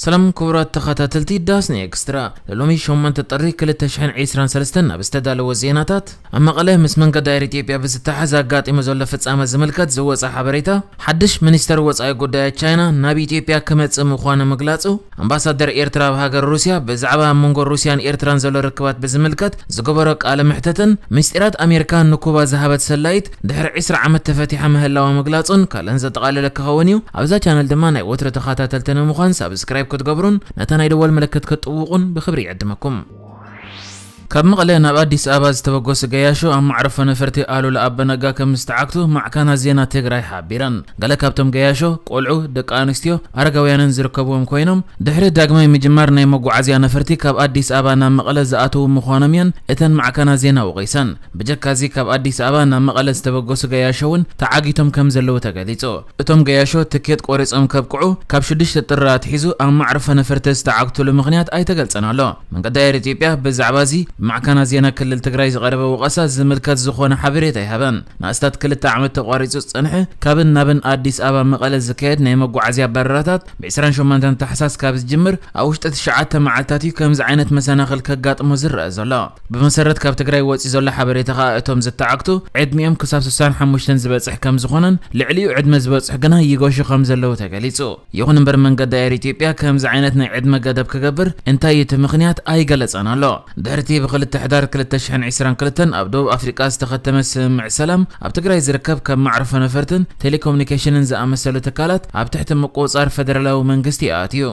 ሰላም ክቡራት ተኸታተልቲ ዳስኒ ኤክስትራ፣ ሎሚ ሸሞንተ ጥሪ ክልተ ሽሕን ዕስራን ሰለስተን ኣብ ዝተዳለወ ዜናታት፣ ኣብ መቐለ ምስ መንገዲ ኣየር ኢትዮጵያ ብዝተሓዝ ኣጋጢሙ ዘሎ ፍጻመ ዝምልከት ዝወጸ ሓበሬታ፣ ሓድሽ ሚኒስተር ወጻኢ ጉዳያት ቻይና ናብ ኢትዮጵያ ክመጽእ ምዃኑ ምግላጹ፣ ኣምባሳደር ኤርትራ ኣብ ሃገር ሩስያ ብዛዕባ ኣብ መንጎ ሩስያን ኤርትራን ዘሎ ርክባት ብዝምልከት ዝገበሮ ቃለ መሕተትን ምስጢራት ኣሜሪካ ንኩባ ዝሃበት ሰላይት ድሕሪ ዕስራ ዓመት ተፈቲሓ ምህላዋ ምግላጹን ካልእን ዘጠቓለለ ክኸውን እዩ። ኣብዛ ቻነል ድማ ናይ ወትሮ ተኸታተልቲ ንምዃን ሳብስክራይብ ክትገብሩን ነታ ናይ ደወል ምልክት ክትጥውቑን ብኽብሪ ይዕድመኩም። ካብ መቐለ ናብ ኣዲስ ኣበባ ዝተበገሱ ገያሾ ኣብ መዕረፎ ነፈርቲ ኣሉላ ኣባነጋ ከም ዝተዓግቱ ማዕከና ዜና ትግራይ ሓቢረን። ገለ ካብቶም ገያሾ ቆልዑ፣ ደቂ ኣንስትዮ፣ ኣረጋውያንን ዝርከብዎም ኮይኖም፣ ድሕሪ ዳግማይ ምጅማር ናይ መጓዓዝያ ነፈርቲ ካብ ኣዲስ ኣበባ ናብ መቐለ ዝኣተዉ ምዃኖም እየን እተን ማዕከና ዜና ወቒሰን። ብጀካዚ ካብ ኣዲስ ኣበባ ናብ መቐለ ዝተበገሱ ገያሾ እውን ተዓጊቶም ከም ዘለዉ ተገሊጹ። እቶም ገያሾ ትኬት ቆሪጾም ከብቅዑ ካብ ሽዱሽተ ጥሪ ኣትሒዙ ኣብ መዕረፎ ነፈርቲ ዝተዓግትሉ ምኽንያት ኣይተገልጸን ኣሎ። መንገዲ ኣየር ኢትዮጵያ ብዛዕባ እዚ ብማዕከና ዜና ክልል ትግራይ ዝቐረበ ወቐሳ ዝምልከት ዝኾነ ሓበሬታ ኣይሃበን። ንኣስታት ክልተ ዓመት ተቋሪጹ ዝጸንሐ ካብን ናብን ኣዲስ ኣበባ መቐለ ዝካየድ ናይ መጓዓዝያ በረራታት ብ ዕስራን ሸሞንተን ታሕሳስ ካብ ዝጅምር ኣብ ውሽጢ ትሽዓተ መዓልታት እዩ ከምዚ ዓይነት መሰናኽል ከጋጥሞ ዝረአ ዘሎ። ብመሰረት ካብ ትግራይ ወፂ ዘሎ ሓበሬታ ከኣ እቶም ዝተዓግቱ ዕድሚኦም ክሳብ ስሳን ሓሙሽተን ዝበፅሕ ከም ዝኾነን ልዕሊኡ ዕድመ ዝበፅሑ ግና ይገሹ ከም ዘለዉ ተገሊጹ። ይኹን እምበር መንገዲ ኣየር ኢትዮጵያ ከምዚ ዓይነት ናይ ዕድመ ገደብ ክገብር እንታይ እዩ እቲ ምኽንያት ኣይገለጸን ኣሎ። ድሕርቲ ብክልተ ሕዳር ክልተ ሽሕን ዕስራን ክልተን ኣብ ደቡብ ኣፍሪቃ ዝተኸተመ ስምምዕ ሰላም ኣብ ትግራይ ዝርከብ ካብ መዕረፎ ነፈርትን ቴሌኮሙኒኬሽንን ዝኣመሰሉ ትካላት ኣብ ትሕቲ ምቁጽጻር ፈደራላዊ መንግስቲ ኣትዩ።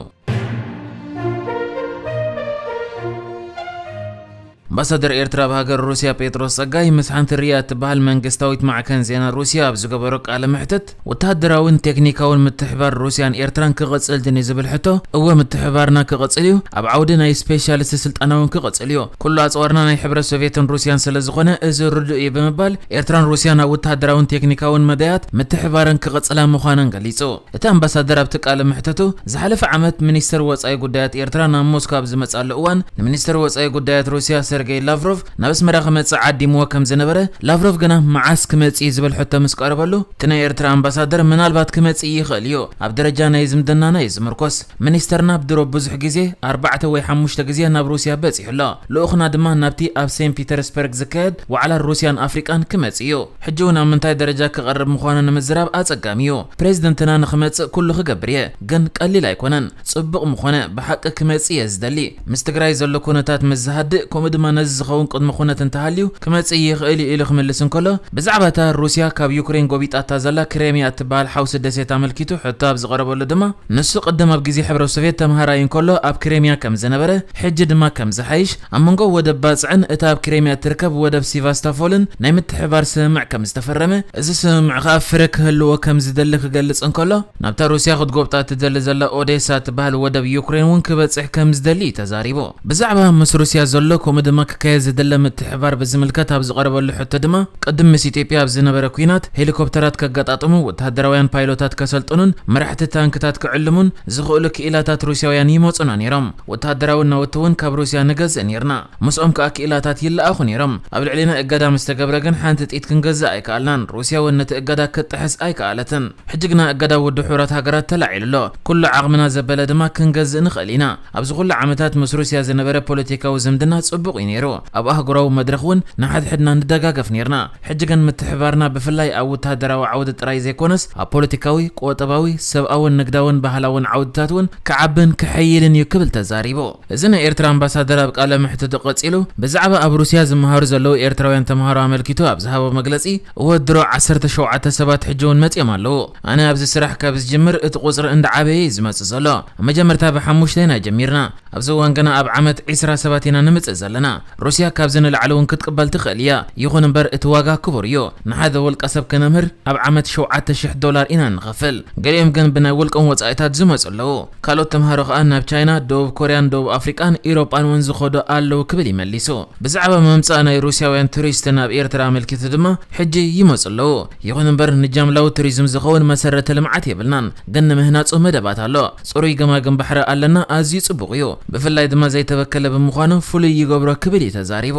ኣምባሳደር ኤርትራ ኣብ ሃገር ሩስያ ጴጥሮስ ጸጋይ ምስ ሓንቲ ሪያ እትበሃል መንግስታዊት ማዕከን ዜና ሩስያ ኣብ ዝገበሮ ቃለ መሕትት፣ ወተሃደራውን ቴክኒካውን ምትሕባር ሩስያን ኤርትራን ክቕጽል ድን ዝብል ሕቶ፣ እወ ምትሕባርና ክቕጽል እዩ፣ ኣብ ዓውዲ ናይ ስፔሻሊስት ስልጠና እውን ክቕጽል እዩ። ኩሉ ኣጽዋርና ናይ ሕብረት ሶቪየትን ሩስያን ስለ ዝኾነ እዚ ርዱእ እዩ ብምባል ኤርትራን ሩስያን ኣብ ወተሃደራውን ቴክኒካውን መዳያት ምትሕባረን ክቕጽላ ምዃነን ገሊጹ። እቲ ኣምባሳደር ኣብቲ ቃለ መሕተቱ፣ ዝሓለፈ ዓመት ሚኒስተር ወጻኢ ጉዳያት ኤርትራ ናብ ሞስኮ ኣብ ዝመጽኣሉ እዋን፣ ንሚኒስተር ወጻኢ ጉዳያት ሩስያ ሰርጌይ ላቭሮቭ ናብ ኣስመራ ክመጽእ ዓዲምዎ ከም ዝነበረ፣ ላቭሮቭ ግና መዓስ ክመጽእ እዩ ዝብል ሕቶ ምስ ቀረበሉ፣ እቲ ናይ ኤርትራ ኣምባሳደር ምናልባት ክመጽእ ይኽእል እዩ፣ ኣብ ደረጃ ናይ ዝምድናና እዩ ዝምርኮስ፣ ሚኒስተርና ብድሮ ብዙሕ ግዜ፣ ኣርባዕተ ወይ ሓሙሽተ ግዜ ናብ ሩስያ በጺሑ ኣሎ፣ ልኡኽና ድማ ናብቲ ኣብ ሴንት ፒተርስበርግ ዝካየድ ዋዕላ ሩስያን ኣፍሪቃን ክመጽእ እዩ። ሕጂ እውን ኣብ ምንታይ ደረጃ ክቐርብ ምዃኑ ንምዝራብ ኣጸጋሚ እዩ። ፕሬዝደንትና ንኽመጽእ ኩሉ ክገብር እየ፣ ግን ቀሊል ኣይኮነን። ጽቡቕ ምኾነ፣ ብሓቂ ክመጽእ እየ ዝደሊ። ምስ ትግራይ ዘሎ ኩነታት ምስ ዝሃድእ፣ ከምኡ ድማ ነዚ ዝኸውን ቅድመ ኩነት እንተሃልዩ፣ ክመጽእ ይኽእል እዩ ኢሉ ክምልስ እንከሎ፣ ብዛዕባ እታ ሩስያ ካብ ዩክሬን ጎቢጣታ ዘላ ክሬምያ እትበሃል ሓውሲ ደሴት ኣመልኪቱ ሕቶ ኣብ ዝቐረበሉ ድማ፣ ንሱ ቅድም ኣብ ግዜ ሕብረት ሶቪየት ተምሃራይ እንከሎ ኣብ ክሬምያ ከም ዝነበረ፣ ሕጂ ድማ ከም ዝሓይሽ፣ ኣብ መንጎ ወደብ ባጽዕን እታ ኣብ ክሬምያ እትርከብ ወደብ ሲቫስታፎልን ናይ ምትሕባር ስምምዕ ከም ዝተፈረመ፣ እዚ ስምምዕ ከኣ ፍረ ክህልዎ ከም ዝደሊ ክገልጽ እንከሎ፣ ናብታ ሩስያ ክትጎብጣ እትደሊ ዘላ ኦዴሳ እትበሃል ወደብ ዩክሬን እውን ክበጽሕ ከም ዝደሊ እዩ ተዛሪቡ። ብዛዕባ ምስ ሩስያ ዘሎ ከምኡ ድማ ክካየድ ዝድለ ምትሕባር ብዝምልከት ኣብ ዝቐረበሉ ሕቶ ድማ፣ ቅድም ምስ ኢትዮጵያ ኣብ ዝነበረ ኲናት ሄሊኮፕተራት ከገጣጥሙ፣ ወተሃደራውያን ፓይሎታት ከሰልጥኑን መራሕቲ ታንክታት ክዕልሙን ዝኽእሉ ክኢላታት ሩስያውያን ይመጹና ነይሮም። ወተሃደራዊ ናውቲ እውን ካብ ሩስያ ንገዝእ ነይርና። ምስኦም ከኣ ክኢላታት ይለኣኹ ነይሮም። ኣብ ልዕሊና እገዳ ምስ ተገብረ ግን ሓንቲ ጥይት ክንገዝእ ኣይከኣልናን። ሩስያ እውን ነቲ እገዳ ክትጥሕስ ኣይከኣለትን። ሕጂ ግና እገዳ ውድብ ሕቡራት ሃገራት ተላዒሉ ኣሎ። ኩሉ ዓቕምና ዘበለ ድማ ክንገዝእ ንኽእል ኢና። ኣብዚ ኩሉ ዓመታት ምስ ሩስያ ዝነበረ ፖለቲካዊ ዝምድና ጽቡቕ እዩ ነይሩ። ኣብ ኣህጉራዊ መድረኽ እውን ንሓድሕድና ንደጋገፍ ነይርና። ሕጂ ግን ምትሕባርና ብፍላይ ኣብ ወተሃደራዊ ዓውዲ ጥራይ ዘይኮነስ ኣብ ፖለቲካዊ፣ ቁጠባዊ፣ ሰብኣውን ንግዳውን ባህላውን ዓውድታት እውን ክዓብን ክሕይልን እዩ ክብል ተዛሪቡ። እዚ ናይ ኤርትራ ኣምባሳደር ኣብ ቃለ መሕትቱ ቀጺሉ፣ ብዛዕባ ኣብ ሩስያ ዝመሃሩ ዘለዉ ኤርትራውያን ተምሃሮ ኣመልኪቱ ኣብ ዝሃቦ መግለጺ፣ እወ ድሮ ዓሰርተ ሸውዓተ ሰባት ሕጂ እውን መጺኦም ኣለዉ። ኣነ ኣብዚ ስራሕ ካብ ዝጅምር እቲ ቁጽሪ እንዳዓበየ እዩ ዝመጽእ ዘሎ። ኣብ መጀመርታ ብሓሙሽተ ኢና ጀሚርና። ኣብዚ እዋን ግና ኣብ ዓመት ዒስራ ሰባት ኢና ንምጽእ ዘለና። ሩስያ ካብዚ ንላዕሊ እውን ክትቅበል ትኽእል እያ። ይኹን እምበር እቲ ዋጋ ክቡር እዩ። ንሓደ ውልቀ ሰብ ከነምህር ኣብ ዓመት ሸውዓተ ሽሕ ዶላር ኢና ንኸፍል። ገሊኦም ግን ብናይ ውልቆም ወጻኢታት ዝመጹ ኣለዉ። ካልኦት ተምሃሮ ከኣ ናብ ቻይና፣ ደቡብ ኮርያን ደቡብ ኣፍሪቃን ኢሮጳን እውን ዝኸዱ ኣለዉ ክብል እዩ መሊሱ። ብዛዕባ ምምጻእ ናይ ሩስያውያን ቱሪስት ናብ ኤርትራ ኣመልኪቱ ድማ ሕጂ ይመጹ ኣለዉ። ይኹን እምበር ንጃምላዊ ቱሪዝም ዝኸውን መሰረተ ልምዓት የብልናን፣ ግን ንምህናጹ መደባት ኣሎ። ጽሩይ ገማግም ባሕሪ ኣለና፣ ኣዝዩ ጽቡቕ እዩ። ብፍላይ ድማ ዘይተበከለ ብምዃኑ ፍሉይ ይገብሮ ክብል እዩ ተዛሪቡ።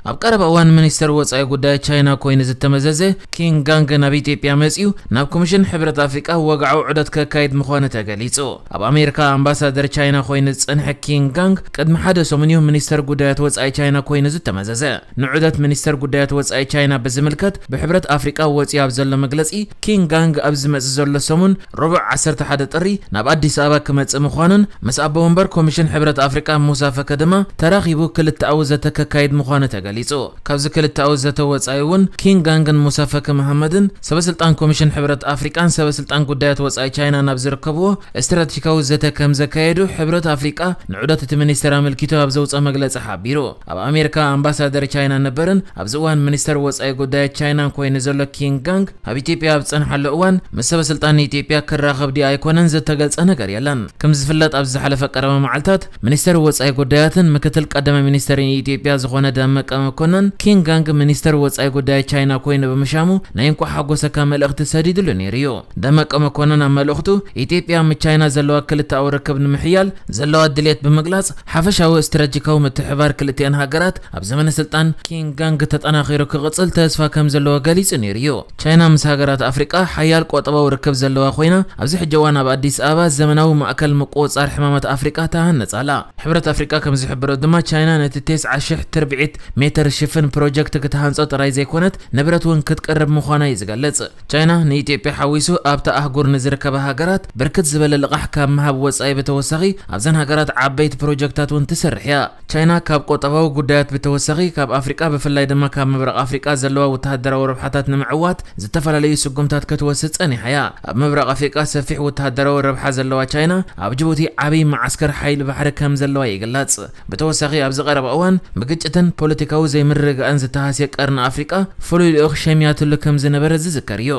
ኣብ ቀረባ እዋን ሚኒስተር ወጻኢ ጉዳይ ቻይና ኮይኑ ዝተመዘዘ ኪን ጋንግ ናብ ኢትዮጵያ መጺኡ ናብ ኮሚሽን ሕብረት ኣፍሪቃ ወግዓዊ ዑደት ከካይድ ምዃኑ ተገሊጹ። ኣብ ኣሜሪካ ኣምባሳደር ቻይና ኮይኑ ዝጸንሐ ኪን ጋንግ ቅድሚ ሓደ ሰሙን እዩ ሚኒስተር ጉዳያት ወጻኢ ቻይና ኮይኑ ዝተመዘዘ። ንዑደት ሚኒስተር ጉዳያት ወጻኢ ቻይና ብዝምልከት ብሕብረት ኣፍሪቃ ወጺኡ ኣብ ዘሎ መግለጺ ኪን ጋንግ ኣብ ዝመጽእ ዘሎ ሰሙን ረቡዕ ዓሰርተ ሓደ ጥሪ ናብ ኣዲስ ኣበባ ክመጽእ ምዃኑን ምስ ኣቦ ወንበር ኮሚሽን ሕብረት ኣፍሪቃ ሙሳ ፈከ ድማ ተራኺቡ ክልተኣዊ ዘተ ከካይድ ምዃኑ ተገሊጹ። ካብዚ ክልተኣዊ ዘተ ወጻኢ እውን ኪን ጋንግን ሙሳ ፈኪ መሃመድን ሰበስልጣን ኮሚሽን ሕብረት ኣፍሪቃን ሰበስልጣን ጉዳያት ወጻኢ ቻይና ናብ ዝርከብዎ ስትራቴጂካዊ ዘተ ከም ዘካየዱ ሕብረት ኣፍሪቃ ንዑደት እቲ ሚኒስተር ኣመልኪቱ ኣብ ዘውፅኦ መግለፂ ሓቢሩ። ኣብ ኣሜሪካ ኣምባሳደር ቻይና ነበርን ኣብዚ እዋን ሚኒስተር ወጻኢ ጉዳያት ቻይናን ኮይኑ ዘሎ ኪን ጋንግ ኣብ ኢትዮጵያ ኣብ ዝጸንሓሉ እዋን ምስ ሰበስልጣን ኢትዮጵያ ክራኸብ ድዩ ኣይኮነን ዝተገልጸ ነገር የለን። ከም ዝፍለጥ ኣብዚ ዝሓለፈ ቀረባ መዓልታት ሚኒስተር ወጻኢ ጉዳያትን ምክትል ቀዳማይ ሚኒስተርን ኢትዮጵያ ዝኾነ ደመቀ መኮነን ኪን ጋንግ ሚኒስተር ወጻኢ ጉዳያት ቻይና ኮይኑ ብምሻሙ ናይ እንኳዕ ሓጎሰካ መልእኽቲ ሰዲድሉ ነይሩ እዩ። ደመቀ መኮነን ኣብ መልእኽቱ ኢትዮጵያ ምስ ቻይና ዘለዋ ክልተኣዊ ርክብ ንምሕያል ዘለዋ ድሌት ብምግላጽ ሓፈሻዊ ስትራቴጂካዊ ምትሕብባር ክልቲኣን ሃገራት ኣብ ዘመነ ስልጣን ኪን ጋንግ ተጠናኺሩ ክቕጽል ተስፋ ከም ዘለዎ ገሊጹ ነይሩ እዩ። ቻይና ምስ ሃገራት ኣፍሪቃ ሓያል ቆጠባዊ ርክብ ዘለዋ ኮይና ኣብዚ ሕጂ እዋን ኣብ ኣዲስ ኣበባ ዘመናዊ ማእከል ምቁጽጻር ሕማማት ኣፍሪቃ ተሃንጽ ኣላ። ሕብረት ኣፍሪቃ ከም ዝሕብሮ ድማ ቻይና ነቲ ተስዓ ሽሕ ትርብዒት ሜትር ሽፍን ፕሮጀክት ክትሃንጾ ጥራይ ዘይኮነት ንብረት እውን ክትቅርብ ምዃና እዩ ዝገልጽ። ቻይና ንኢትዮጵያ ሓዊሱ ኣብታ ኣህጉር ንዝርከባ ሃገራት ብርክት ዝበለ ልቓሕ ካብ ምሃብ ወጻኢ ብተወሳኺ ኣብዘን ሃገራት ዓበይቲ ፕሮጀክታት እውን ትሰርሕ እያ። ቻይና ካብ ቆጠባዊ ጉዳያት ብተወሳኺ ካብ ኣፍሪቃ ብፍላይ ድማ ካብ ምብራቕ ኣፍሪቃ ዘለዋ ወተሃደራዊ ረብሓታት ንምዕዋት ዝተፈላለዩ ስጉምታት ክትወስድ ጸኒሓ እያ። ኣብ ምብራቕ ኣፍሪቃ ሰፊሕ ወተሃደራዊ ረብሓ ዘለዋ ቻይና ኣብ ጅቡቲ ዓብዪ መዓስከር ሓይሊ ባሕሪ ከም ዘለዋ ይግለጽ። ብተወሳኺ ኣብዚ ቀረባ እዋን ብግጭትን ፖለቲካዊ ዘይምርግጋእን ዝተሃስየ ቀርኒ ኣፍሪቃ ፍሉይ ልኡኽ ሸሚያትሉ ከም ዝነበረ ዝዝከር እዩ።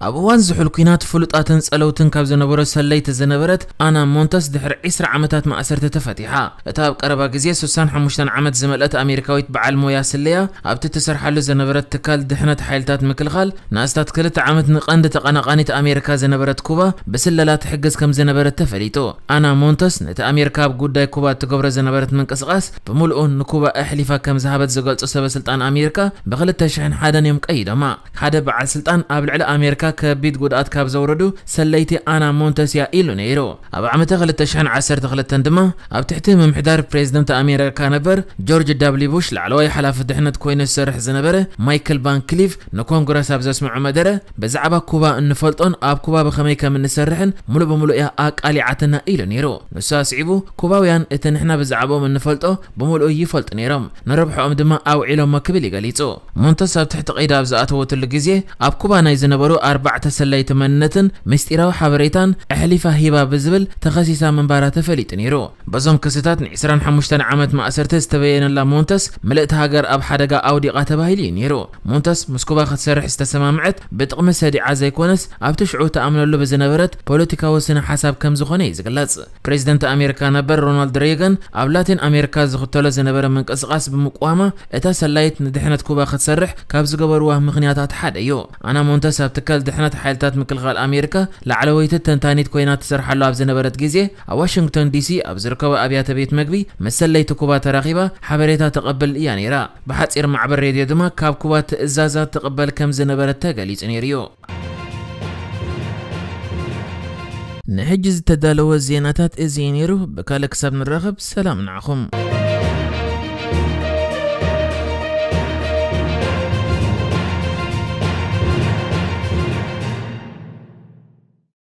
ኣብ እዋን ዝሑል ኲናት ፍሉጣትን ጸለውትን ካብ ዝነበሩ ሰለይቲ ዝነበረት ኣና ሞንተስ ድሕሪ ዕስራ ዓመታት ማእሰርቲ ተፈቲሓ። እታ ኣብ ቀረባ ግዜ ስሳን ሓሙሽተን ዓመት ዝመልአት ኣሜሪካዊት በዓል ሞያ ስለያ ኣብቲ ትሰርሓሉ ዝነበረት ትካል ድሕነት ሓይልታት ምክልኻል ንኣስታት ክልተ ዓመት ንቐንዲ ተቐናቓኒት ኣሜሪካ ዝነበረት ኩባ ብስለላ ትሕግዝ ከም ዝነበረት ተፈሊጡ። ኣና ሞንተስ ነቲ ኣሜሪካ ኣብ ጉዳይ ኩባ እትገብሮ ዝነበረት ምንቅስቓስ ብምልኡ ንኩባ ኣሕሊፋ ከም ዝሃበት ዝገልጹ ሰበ ስልጣን ኣሜሪካ ብክልተ ሽሕን ሓደን እዮም ቀይዶማ። ሓደ በዓል ስልጣን ኣብ ልዕሊ ኣሜሪካ ከቢድ ጉድኣት ካብ ዘውረዱ ሰለይቲ ኣና ሞንተስ እያ ኢሉ ነይሩ። ኣብ ዓመተ ክልተ ሽሕን ዓሰርተ ክልተን ድማ ኣብ ትሕቲ ምምሕዳር ፕሬዝደንት ኣሜሪካ ነበር ጆርጅ ዳብሊ ቡሽ ላዕለዋይ ሓላፊ ድሕነት ኮይኑ ዝሰርሕ ዝነበረ ማይክል ቫን ክሊፍ ንኮንግረስ ኣብ ዘስምዖ መደረ ብዛዕባ ኩባ እንፈልጦን ኣብ ኩባ ብኸመይ ከም እንሰርሕን ሙሉእ ብምሉእ እያ ኣቃሊዓትና ኢሉ ነይሩ። ንሱ ኣስዒቡ ኩባውያን እቲ ንሕና ብዛዕባኦም እንፈልጦ ብምሉኡ ይፈልጡ ነይሮም፣ ንረብሕኦም ድማ ኣውዒሎሞ ክብል እዩ ገሊጹ። ሞንተስ ኣብ ትሕቲ ቀይዲ ኣብ ዝኣተወትሉ ግዜ ኣብ ኩባ ናይ ዝነበሩ ኣርባዕተ ሰለይቲ መንነትን ምስጢራዊ ሓበሬታን ኣሕሊፋ ሂባ ብዝብል ተኸሲሳ ምንባራ ተፈሊጡ ነይሩ። በዞም ክስታት ን ዕስራን ሓሙሽተን ዓመት ማእሰርቲ ዝተበየነላ ሞንተስ ምልእቲ ሃገር ኣብ ሓደጋ ኣውዲቓ ተባሂሉ እዩ ነይሩ። ሞንተስ ምስ ኩባ ክትሰርሕ ዝተሰማምዐት ብጥቕሚ ሰዲዓ ዘይኮነስ ኣብቲ ሽዑ ተኣምነሉ ብዝነበረት ፖለቲካዊ ስነ ሓሳብ ከም ዝኾነ እዩ ዝግለጽ። ፕሬዚደንት ኣሜሪካ ነበር ሮናልድ ሬገን ኣብ ላቲን ኣሜሪካ ዝኽተሎ ዝነበረ ምንቅስቓስ ብምቅዋማ እታ ሰላይት ንድሕነት ኩባ ክትሰርሕ ካብ ዝገበርዋ ምኽንያታት ሓደ እዩ። ኣና ሞንተስ ኣብ ትካል ድሕነት ሓይልታት ምክልኻል ኣሜሪካ ላዕለወይቲ ተንታኒት ኮይና ትሰርሓሉ ኣብ ዝነበረት ግዜ ኣብ ዋሽንግቶን ዲሲ ኣብ ዝርከቡ ኣብያተ ቤት መግቢ ምስ ሰለይቲ ኩባ ተራኺባ ሓበሬታ ተቐብል እያ ነይራ። ብሓፂር ማዕበል ሬድዮ ድማ ካብ ኩባ ትእዛዛት ትቕበል ከም ዝነበረት ተገሊጹ ነይሩ እዩ። ንሕጂ ዝተዳለወ ዜናታት እዚ እዩ ነይሩ። ብካልእ ክሳብ ንራኸብ ሰላም ንዓኹም።